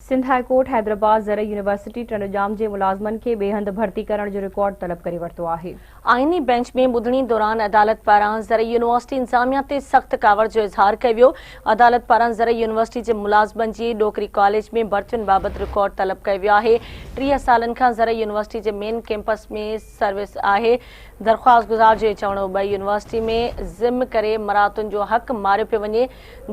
Sindh high court Hyderabad زرعي university Tando Jam جي ملازمن کي ٻئي هنڌ ڀرتي ڪرڻ جو رڪارڊ طلب ڪري ورتو آهي. آئيني بئنچ ۾ ٻڌڻي دوران عدالت پاران زرعي يونيورسٽي انتظاميا تي سخت ڪاوڙ جو اظهار ڪيو ويو. عدالت پاران زرعي يونيورسٽي جي ملازمن جي ڏوڪري ڪاليج ۾ ڀرتين بابت رڪارڊ طلب ڪيو ويو آهي. 30 سالن کان زرعي يونيورسٽي جي مين ڪيمپس ۾ سروس آهي. درخواستگذار جو چوڻ هو ٻه يونيورسٽي ۾ ضم ڪري مراعتن جو حق ماريو پيو وڃي،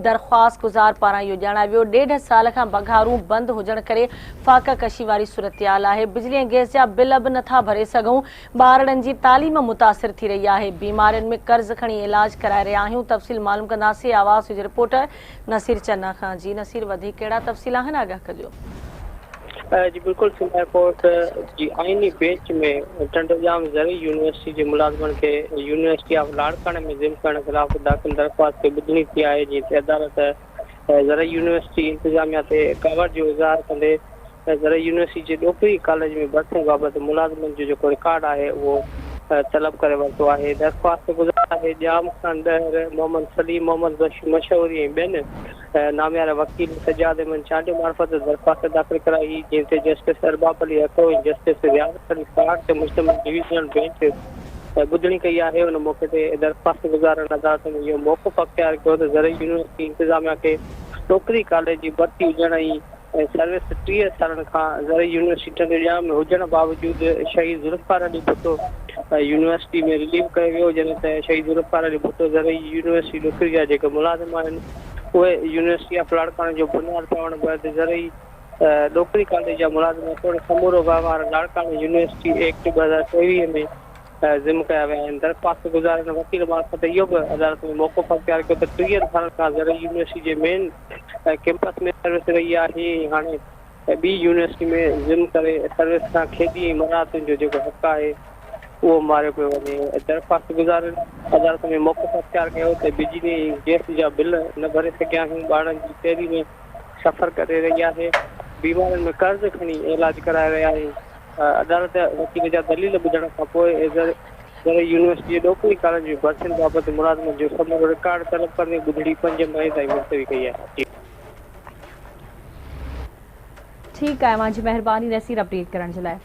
درخواستگذار پاران اهو ڄاڻايو ويو ڏيڍ سال کان پگهارون بند هجڻ ڪري فاقه ڪشي واري صورتحال آهي، بجلي ۽ گئس جا بل به نٿا ڀري سگهون، ٻارڙن جي تعليم متاثر ٿي رهي آهي، بيمارين ۾ قرض کڻي علاج ڪرائي رهيا آهيون، تفصيل معلوم ڪنداسين آواز جي رپورٽر نصير چنا کان، جي نصير وڌيڪ ڪهڙا تفصيل آهن آگاهه ڪجو. جي بلڪل سنڌ هاء ڪورٽ جي آئيني بينچ ۾ ٽنڊوڄام زرعي يونيورسٽي جي ملازمن کي يونيورسٽي آف لاڙڪاڻي ۾ ضم ڪرڻ خلاف داخل درخواست تي ٻڌڻي ٿي آهي جنهن تي عدالت زرعي يونيورسٽي انتظاميا تي ڪاوڙ جو اظهار ڪندي زرعي يونيورسٽي جي ڏوڪري ڪاليج ۾ ڀرتين بابت ملازمن جو جيڪو رڪارڊ آهي اهو طلب ڪري ورتو آهي درخواست گذار آهي ڄام خان ڏهر، محمد سليم، محمد بخش مشوري ۽ ٻين نامياري وڪيل سجاد احمد چانڊيو معرفت درخواست داخل ڪرائي هئي، جنهن تي جسٽس ارباب علي هڪڙو ۽ جسٽس رياض علي سهاڳ تي مشتمل ڊويزنل بينچ ٻڌڻي ڪئي آهي. ان موقعي تي درخواست گذارن عدالت ۾ اهو موقف اختيار ڪيو ته زرعي يونيورسٽي انتظاميا کي ڏوڪري ڪاليج جي ڀرتي هجڻ ۽ سروس 30 سالن کان زرعي يونيورسٽي ٽنڊوڄام ۾ هجڻ باوجود شهيد ذوالفقار علي ڀٽو يونيورسٽي ۾ رليو ڪيو ويو، جڏهن ته شهيد ذوالفقار علي ڀٽو زرعي يونيورسٽي ڏوڪري جا جيڪي ملازم آهن اهي يونيورسٽي آف لاڙڪاڻي جو بنياد پوڻ بعد زرعي ڏوڪري ڪاليج جا ملازم توڙي سمورو وهنوار لاڙڪاڻي يونيورسٽي ايڪٽ 2023 ۾ ضم ڪيا ويا آهن. درخواست گذارن وڪيل معرفت اهو به عدالت ۾ موقف اختيار ڪيو ته ٽيهن سالن کان زرعي يونيورسٽي جي مين ڪيمپس ۾ سروس رهي آهي ۽ هاڻي ٻي يونيورسٽي ۾ ضم ڪري سروس کان کيڏي ۽ مراعتن جو جيڪو حق آهي اهو ماريو پيو وڃي. درخواست گذارن عدالت ۾ موقف اختيار ڪيو ته بجلي ۽ گئس جا بل نه ڀري سگهيا آهيون، ٻارڙن جي تعليم سفر ڪري رهي آهي، بيمارين ۾ قرض کڻي علاج ڪرائي رهيا آهيون. عدالت وڪيل جا دليل ٻڌڻ کانپوء زرعي يونيورسٽي جي ڏوڪري ڪاليج ۾ ڀرتين بابت ملازمن جو سمورو رڪارڊ طلب ڪندي ٻڌڻي پنج مئي تائين ملتوي ڪئي آهي. ٺيڪ آهي اوهان جي مهرباني نصير اپڊيٽ ڪرڻ جي لاء.